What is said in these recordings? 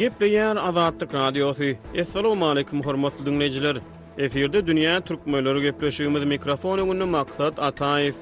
Gepleýär Azatlyk Radiosy. Assalamualaikum hormatly diňleýjiler. Efirde dünýä türkmenleri gepleşigimiz mikrofon öňünde Maksat Ataýew.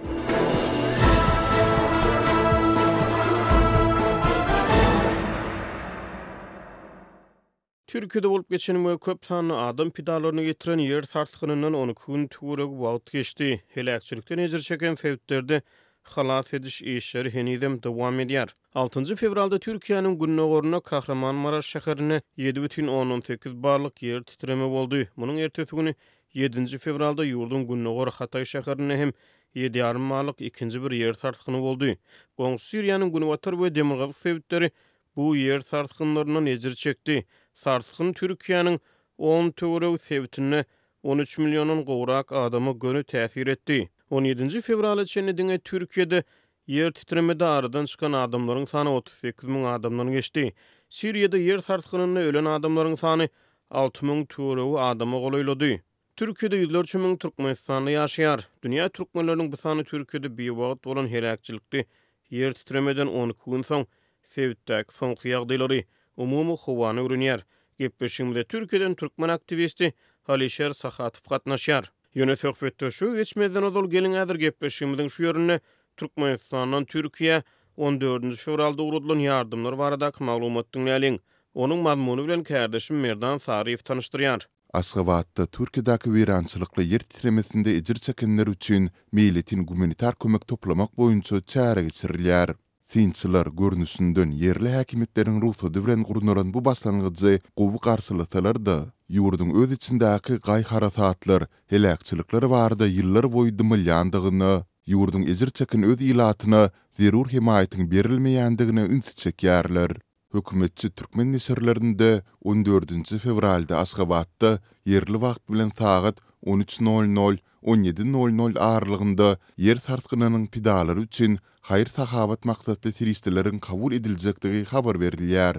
Türkiýede bolup geçen we köp sanly adam pidalaryny getiren ýer sarsgynyndan 12 gün töweregi wagt geçdi. Heläkçilikden ejir çeken sebitlerde halas ediş işleri henizem dowam edýär. Altynjy fewralda Türkiýäniň gündogarynda Kahramanmaraş şäherinde 7,8 ballyk ýer titreme boldy. Munuň ertesi güni, ýedinji fewralda ýurduň gündogar Hataý şäherinde hem ýedi ýarym ballyk ikinji bir ýer sarsgyny boldy. Goňşy Siriýanyň günbatar we demirgazyk sebitleri Bu ýer sarsgynlaryndan ejir çekdi. Sarsgyn Türkiýäniň on töweregi sebitinde 13 milliondan gowrak adama göni täsir etdi. On ýedinji fewrala çenli diňe Türkiýede ýer titremede aradan çykan adamlaryň sany 38 müň adamdan geçdi. Siriýada ýer sarsgynynda ölen adamlaryň sany 6 müň töweregi adama golaýlady. Türkiýede ýüzlerçe müň türkmenistanly ýaşaýar. Dünýä türkmenleriniň bu sany Türkiýede biwagt bolan heläkçilikli ýer titremeden 12 gün soň sebitdäki soňky ýagdaýlary, umumy howany öwrenýär. Gepleşigimize Türkiýeden türkmen aktiwisti Halişer Sahatow gatnaşýar. Ýöne söhbetdeşlige geçmezden ozal geliň häzir gepleşigimiziň şu ýerinde Türkmenistandan Türkiýä on dördünji fewralda ugradylan ýardamlar baradaky maglumat diňläliň. Onuň mazmuny bilen kärdeşim Merdan Saryýew tanyşdyrýar. Aşgabatda Türkiýedäki weýrançylykly ýer titremesinde ejir çekenler üçin meýletin gumanitar kömek toplamak boýunça çäre geçirilýär. Synçylar, görnüşinden, ýerli häkimiýetleriň rugsady bilen gurnalan bu başlangyjy gowy garşylasalar-da, ýurduň öz içindäki gaý-harasatlar, heläkçilikler barada ýyllarboýy dymylýandygyna, ýurduň ejir çeken öz ilatyna zerur hemaýatyň berilmeýändigine ünsi çekýärler. Hökümetçi türkmen neşirlerinde on dördünji fewralda Aşgabatda ýerli wagt bilen sagat on üç nol nol, on ýedi nol nol aralygynda ýer sarsgynynyň pidalary üçin haýyr-sahawat maksatly serişdeleriň kabul ediljekdigi habar berilýär.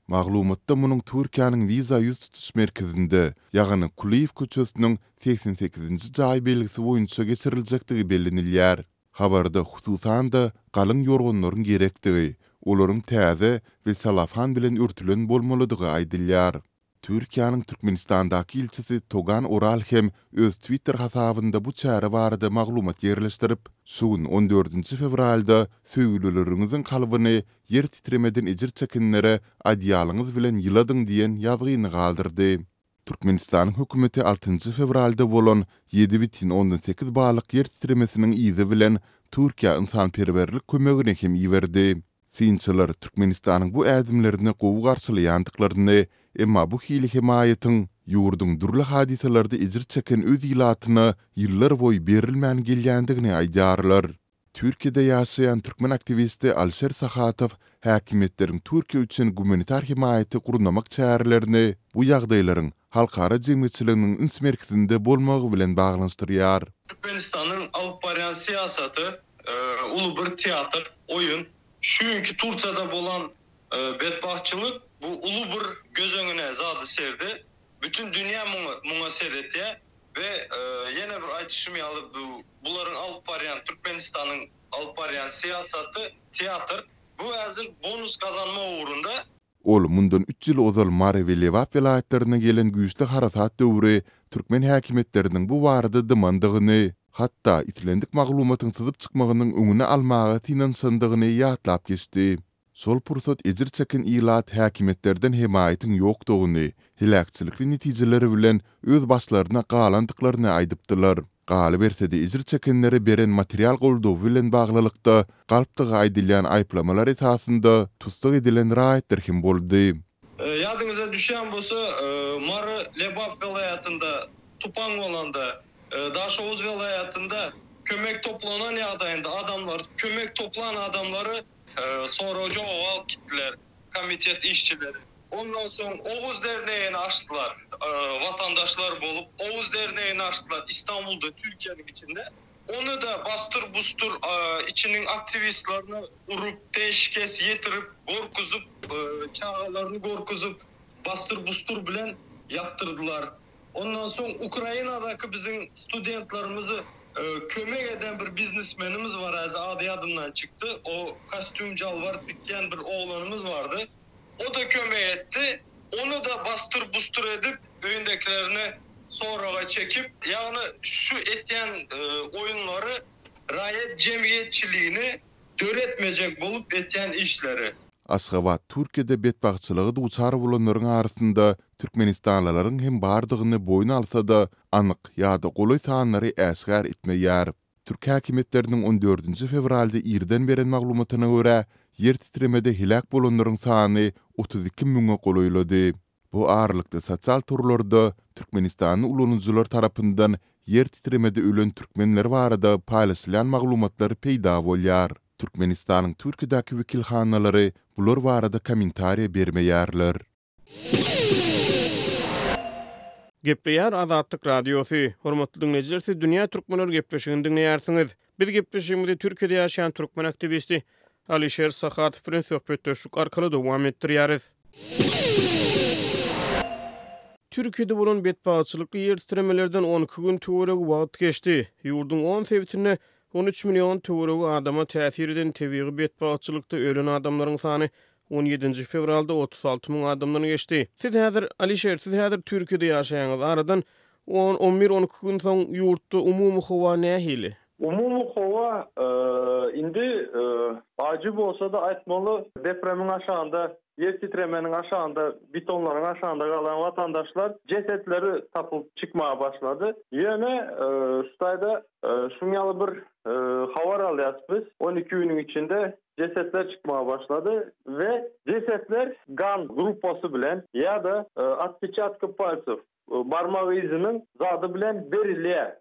Maglumatda munuň Türkiýäniň wiza ýüz tutuş merkezinde, ýagny Kulyýew köçesiniň 88-nji jaý belgisi boýunça geçiriljekdigi bellenilýär. Habarda, hususan-da, galyň ýorganlaryň gerekdigi, olaryň täze we selofan bilen örtülen bolmalydygy aýdylýar. Türkiýäniň Türkmenistandaky ilçisi Togan Oral hem öz Twitter hasabynda bu çäre barada maglumat ýerleşdirip, Şu gün, on dördünji fewralda söýgülileriňiziň kalbyny ýer titremeden ejir çekenlere adyýalyňyz bilen ýyladyň diýen ýazgyny galdyrdy. Türkmenistanyň hökümeti altynjy fewralda bolan 7,8 ballyk ýer titremesiniň yzy bilen Türkiýä ynsanperwerlik kömegini hem iberdi. Synçylar Türkmenistanyň bu ädimlerini gowy garşylaýandyklaryny, emma bu hili hemaýatyň ýurduň dürli hadysalarda ejir çeken öz ilatyna ýyllarboýy berilmän gelýändigini aýdýarlar. Türkiýede ýaşaýan türkmen aktiwisti Alişer Sahatow häkimiýetleriň Türkiýe üçin gumanitar hemaýaty gurnamak çärelerini bu ýagdaýlaryň halkara jemgyýetçiliginiň üns merkezinde bolmagy bilen baglanyşdyrýar. Türkmenistanyň alyp barýan syýasaty uly bir teatr, oýun. Şu günki Tursiýada bolan betbagtçylyk bu uly bir göz öňüne zady serdi. Bütin dünýä muňa seretýär. We ýene bir aýdyşym ýaly bu bularyň alyp barýan Türkmenistanyň alyp barýan syýasaty teatr. Bu häzir bonus gazanma ugrunda. Ol mundan üç ýyl ozal Mary we Lebap welaýatlaryna gelen güýçli harasat döwri türkmen häkimiýetleriniň bu barada dymandygyny, hatda islendik maglumatyň syzyp çykmagynyň öňüni almaga synanyşandygyny ýatlap geçdi. Şol pursat ejir çeken ilat häkimiýetlerden hemaýatyň ýokdugyny, heläkçilikli netijeleri bilen öz başlaryna galandyklaryny aýdypdylar. Galyberse-de ejir çekenlere beren material goldawy bilen baglylykda galpdygy aýdylýan aýyplamalar esasynda tussag edilen raýatlar hem boldy. Ýadyňyza düşýän bolsa, Mary, Lebap welaýatynda tupan bolanda, Daşoguz welaýatynda kömek toplanan ýagdaýynda adamlar, kömek toplan adamlary Sorag-jogaba alyp gitdiler komitet işçileri. Ondan soň Oguz dernegini açdylar. Watandaşlar bolup Oguz dernegini açdylar Istanbulda, Türkiýäniň içinde. Ony-da basdyr-busdur içiniň aktiwistlerini urup, teşkes ýetirip, gorkuzyp, çagalaryny gorkuzyp, basdyr-busdur bilen ýapdyrdylar. Ondan soň Ukrainadaky biziň studentlerimizi kömek eden bir biznesmenimiz bar, häzir ady ýadymdan çykdy. O kostýum-jalbar dikýän bir oglanymyz bardy. O-da kömek etdi. Ony-da basdyr-busdur edip, öýündekilerini soraga çekip, ýagny şu etýän oýunlary raýat jemgyýetçiligini döretmejek bolup etýän işleri. Aşgabat Türkiýede betbagtçylyga duçar bolanlaryň arasynda türkmenistanlylaryň hem bardygyny boýun alsa-da, anyk ýa-da golaý sanlary äşgär etmeýär. Türk häkimiýetleriniň on dördünji fewralda irden beren maglumatyna görä, ýer titremede heläk bolanlaryň sany 32 müňe golaýlady. Bu aralykda sosial torlarda türkmenistanly ulanyjylar tarapyndan ýer titremede ölen türkmenler barada paýlaşylýan maglumatlar peýda bolýar. Türkmenistanyň Türkiýedäki wekilhanalary bular barada kommentariýa bermeýärler. Gepleýär Azatlyk Radiosy. Hormatly diňleýjiler, siz Dünýä Türkmenleri gepleşigini diňleýärsiňiz. Biz gepleşigimizi Türkiýede ýaşaýan türkmen aktiwisti Alişer Sahatow bilen söhbetdeşlik arkaly dowam etdirýäris. Türkiýede bolan betbagtçylykly ýer titremelerden 12 gün töweregi wagt geçdi. Ýurduň on sebitinde 13 million töweregi adama täsir eden tebigy betbagtçylykda ölen adamlaryň sany On ýedinji fewralda 36 müň adamdan geçdi. Siz häzir, Alişer, siz häzir Türkiýede ýaşaýaňyz. Aradan on, on bir, on iki gün soň ýurtda umumy howa nähili? Umumy howa indi ajy bolsa-da aýtmaly, depremiň aşagynda, ýer titremeniň aşagynda, betonlaryň aşagynda galan watandaşlar jesetleri tapylyp çykmaga başlady. Ýöne şu taýda şuň ýaly bir habar alýas biz, 12 günüň içinde jesetler çykmaga başlady we jesetler gan gruppasy bilen ýa-da otpeçatka palcew, barmak yzynyň zady bilen berilýär.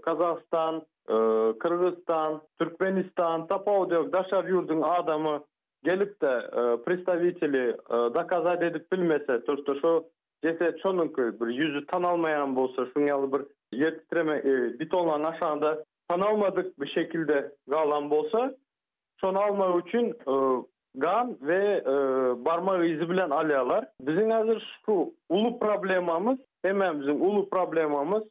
Kazahstan, Kyrgyzstan, Türkmenistan, tapawudy ýok, daşary ýurduň adamy gelip-de predstawiteli dokazat edip bilmese, to şto şo jeset şonuňky, bir ýüzi tanalmaýan bolsa, şuň ýaly bir ýer titreme, betonlaryň aşagynda tanalmadyk bir şekilde galan bolsa, Şony almak üçin gan we barmak yzy bilen alýarlar. Biziň häzir şu uly problemamyz, hemmämiziň uly problemamyz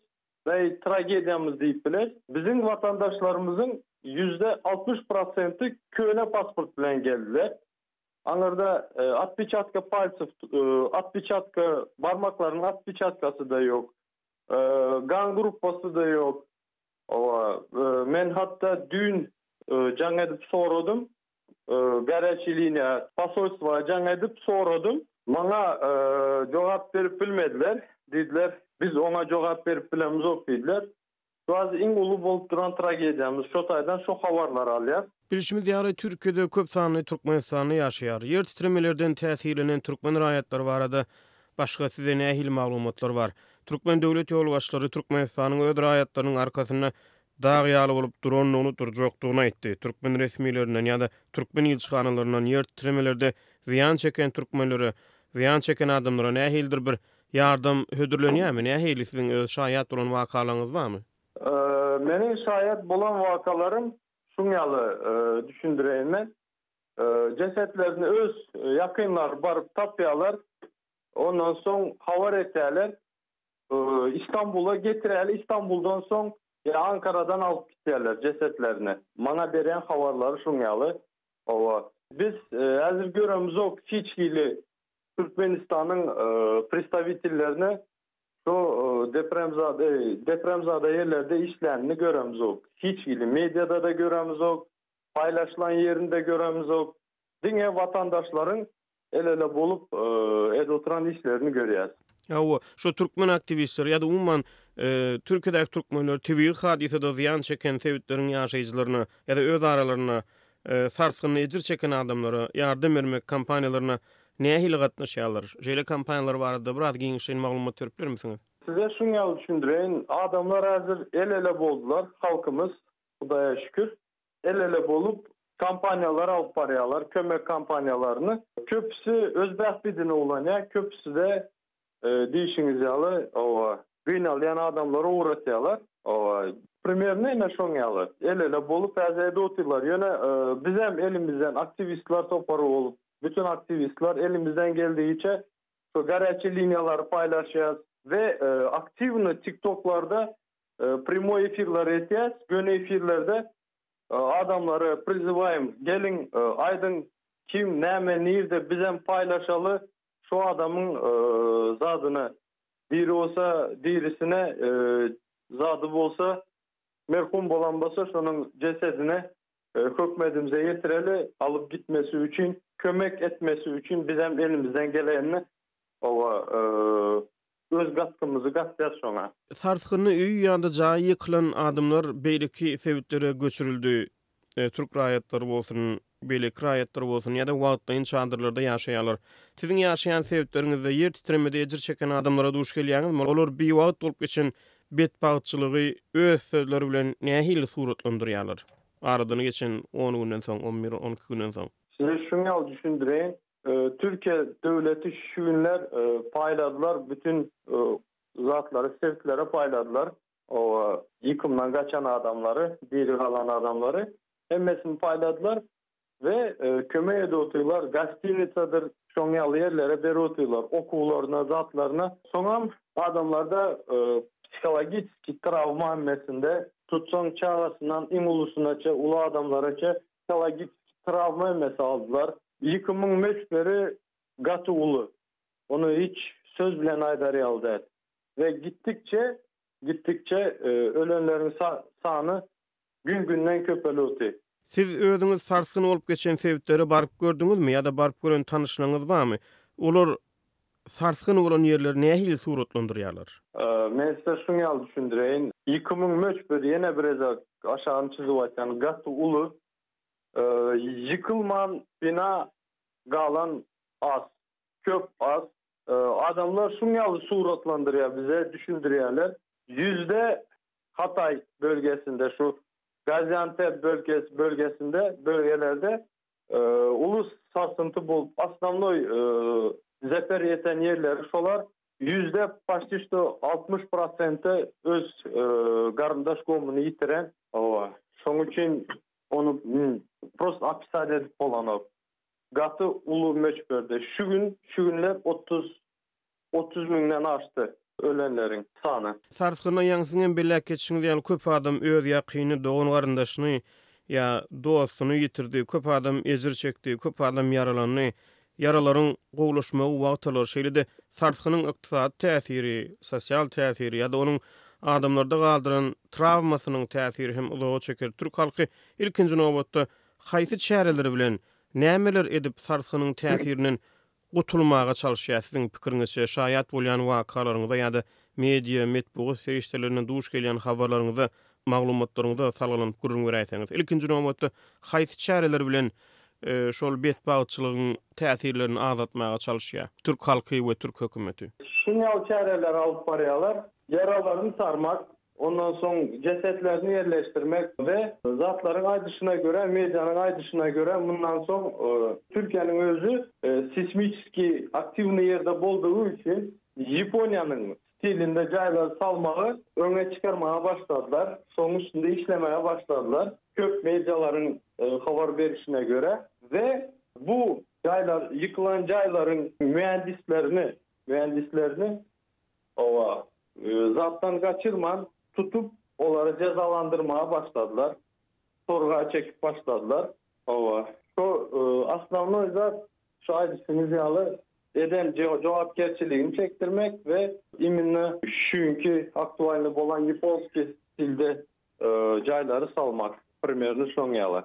we tragediýamyz diýip bileris. Biziň watandaşlarymyzyň 60% prosenti köne pasport bilen geldiler. Aňyrda otpeçatka palcew, otpeçatka, barmaklarynyň otpeçatkasy-da ýok. Gan gruppasy-da ýok. Hawa, men hatda düýn jaň edip soradym, garýaçiý liniýa, posolstwa jaň edip soradym. Maňa jogap berip bilmediler. Diýdiler, biz oňa jogap berip bilemizok diýdiler. Şu az iň uly bolup duran tragediýamyz şo taýdan şo habarlary alýas. Bilşimiz ýaly, Türkiýede köp sanly türkmenistanly ýaşaýar. Ýer titremelerden täsirlenen türkmen raýatlary barada Başga size nähili maglumatlar bar? Türkmen döwlet ýolbaşçylary Türkmenistanyň öz raýatlarynyň arkasynda dag ýaly bolup durandygyny, durjakdygyny aýtdy. Türkmen resmilerinden ýa-da türkmen ilçihanalaryndan ýer titremelerde zyýan çeken türkmenlere, zyýan çeken adamlara nähilidir bir ýardam hödürlenýärmi? Nähili siziň öz şaýat bolan wakalaryňyz barmy? Meniň şaýat bolan wakalarym şuň ýaly düşündireýin men. Jesetlerini öz ýakynlary baryp tapýarlar. Ondan soň habar etýärler. Istanbula getirýärler. Istanbuldan soň ýa Ankaradan alyp gitýärler jesetlerini. Maňa berýän habarlary şuň ýaly. Hawa. Biz häzir göremizok hiç hili Türkmenistanyň predstawitellerini şo depremzada depremzada ýerlerde işlänini göremizok. Hiç hili mediada-da göremizok. Paýlaşylan ýerini-de göremizok. Diňe watandaşlaryň el-ele bolup edip oturan işlerini görýäs. Hawa, şo türkmen aktiwistleri ýa-da umuman Türkiýedäki türkmenler tebigy hadysada zyýan çeken sebitleriň ýaşaýjylaryna ýa-da öz aralarynda sarsgynda ejir çeken adamlara ýardam bermek kampaniýalaryna nähili gatnaşýarlar? Şeýle kampaniýalar barada biraz giňişleýin maglumat berip bilermisiňiz? Size şuň ýaly düşündireýin, adamlar häzir el-ele boldular, halkymyz, Hudaýa şükür. El-ele bolup kampaniýalar alyp barýarlar, kömek kampaniýalaryny. Köpüsi öz bähbidine ulanýar, köpüsi-de diýşiňiz ýaly, hawa, gynalýan adamlary ugratýarlar. Hawa, primerno ine şoň ýaly. El-ele bolup häzir edip otyrlar. Ýöne bizem elimizden, aktiwistler topary bolup, bütin aktiwistler elimizden geldigiçe şu garýaçy liniýalary paýlaşýas we aktiwno TikToklarda Primoý efirler etýäs, göni efirlerde adamlary prizywaýym, geliň aýdyň kim, näme, nirde bizem paýlaşaly. Şu adamyň zadyna diri bolsa dirisine zady bolsa merhum bolan bolsa şonuň jesedine hökmedimize ýetireli alyp gitmesi üçin kömek etmesi üçin bizem elimizden gelenini oba öz gatgymyzy gatýas şoňa. Sarsgynly öýi ýa-da jaýy ýykylan adamlar beýleki sebitlere göçürildi. Türk raýatlary bolsun, beýleki raýatlar bolsun ýa-da wagtlaýyn çadyrlarda ýaşaýarlar. Siziň ýaşaýan sebitleriňizde ýer titremede ejir çeken adamlara duş gelýäňizmi? Olar biwagt bolup geçen betbagtçylygy öz sözleri bilen nähili suratlandyrýarlar? Aradan geçen on günden soň, on bir, 12 günden soň. Size şuny ýaly düşündireýin. Türkiýe döwleti şu günler paýladylar, bütin zatlary sebitlere paýladylar. Oba ýykymdan gaçan adamlary, diri galan adamlary hemmesini paýladylar we kömek edip otyrlar, gostinitsadyr, şoň ýaly ýerlere berip otyrlar, okuwlaryna, zatlaryna. Soňam adamlarda psihologiçeskiý trawma hemmesinde, tutsaň çagasyndan iň ulusynaça, uly adamlaraça psihologiçeskiý trawma hemmesi aldylar. Ýykymyň möçberi gaty uly. Ony hiç söz bilen aýdar ýaly däl. We gitdikçe, gitdikçe ölenleriň sany gün-günden köpelipdi. Siz özüňiz sarsgyn bolup geçen sebitlere baryp gördüňizmi ýa-da baryp gören tanyşlaryňyz barmy? Olar sarsgyn bolan ýerleri nähili suratlandyrýarlar? Men size şuň ýaly düşündireýin. Ýykymyň möçberi ýene bir gezek aşagyny çyzyp aýtýan gaty uly. Ýykylman bina galan az, köp az. Adamlar şuň ýaly suratlandyrýar bize, düşündirýärler. Ýüzde Hataý bölgesinde şu Gaziantep bölgesi bölgesinde bölgelerde uly sarsynty bolup osnownoý zeper ýeten ýerleri şolar. Ýüzde paçti şto 60 prosenti öz garyndaş gomyny ýitiren. Hawa. Şoň üçin ony prosto opisat edip bolanok. Gaty uly möçberde. Şu gün, şu günler 30, 30 müňden aşdy ölenleriň sany. Sarsgynda ýaňy siziňem belläp geçişiňiz ýaly köp adam öz ýakynyny, dogan-garyndaşyny ýa dostuny ýitirdi, köp adam ejir çekdi, köp adam ýaralandy. Ýaralaryň gowulaşmagy wagt alar. Şeýle-de sarsgynyň ykdysady täsiri, sosial täsiri ýa-da onuň adamlarda galdyran trawmasynyň täsiri hem uzaga çeker. Türk halky ilkinji nobatda haýsy çäreler bilen, nämeler edip sarsgynyň täsirinden gutulmaga çalyşýar siziň pikiriňizçe, şaýat bolýan wakalaryňyza ýa-da media, metbugat serişdelerinde duş gelýän habarlaryňyza, maglumatlaryňyza salgylanyp gürrüň beräýseňiz. Ilkinji nobatda haýsy çäreler bilen şol betbagtçylygyň täsirlerini azaltmaga çalyşýar türk halky we türk hökümeti? Şuň ýaly çäreleri alyp barýarlar. Ýaralaryny sarmak, Ondan soň jesetlerini ýerleşdirmek we zatlaryň aýdyşyna görä, medianyň aýdyşyna görä, mundan soň Türkiýäniň özi seýsmiçeskiý aktiwnyý ýerde boldugy üçin Ýaponiýanyň stilinde jaýlary salmagy öňe çykarmaga başladylar, şonuň üstünde işlemäge başladylar, köp medialaryň habar berişine görä we bu jaýlar ýykylan jaýlaryň mühendislerini mühendislerini Hawa, zatdan gaçyrman, tutup, olary jezalandyrmaga başladylar. Sorga çekip başladylar. Hawa, şo osnownoý zat, şu aýdyşyňyz ýaly, eden jogapkerçiligini çekdirmek we iminno şu günki aktualnyý bolan ýaponskiý stilde jaýlary salmak, primerno şoň ýaly.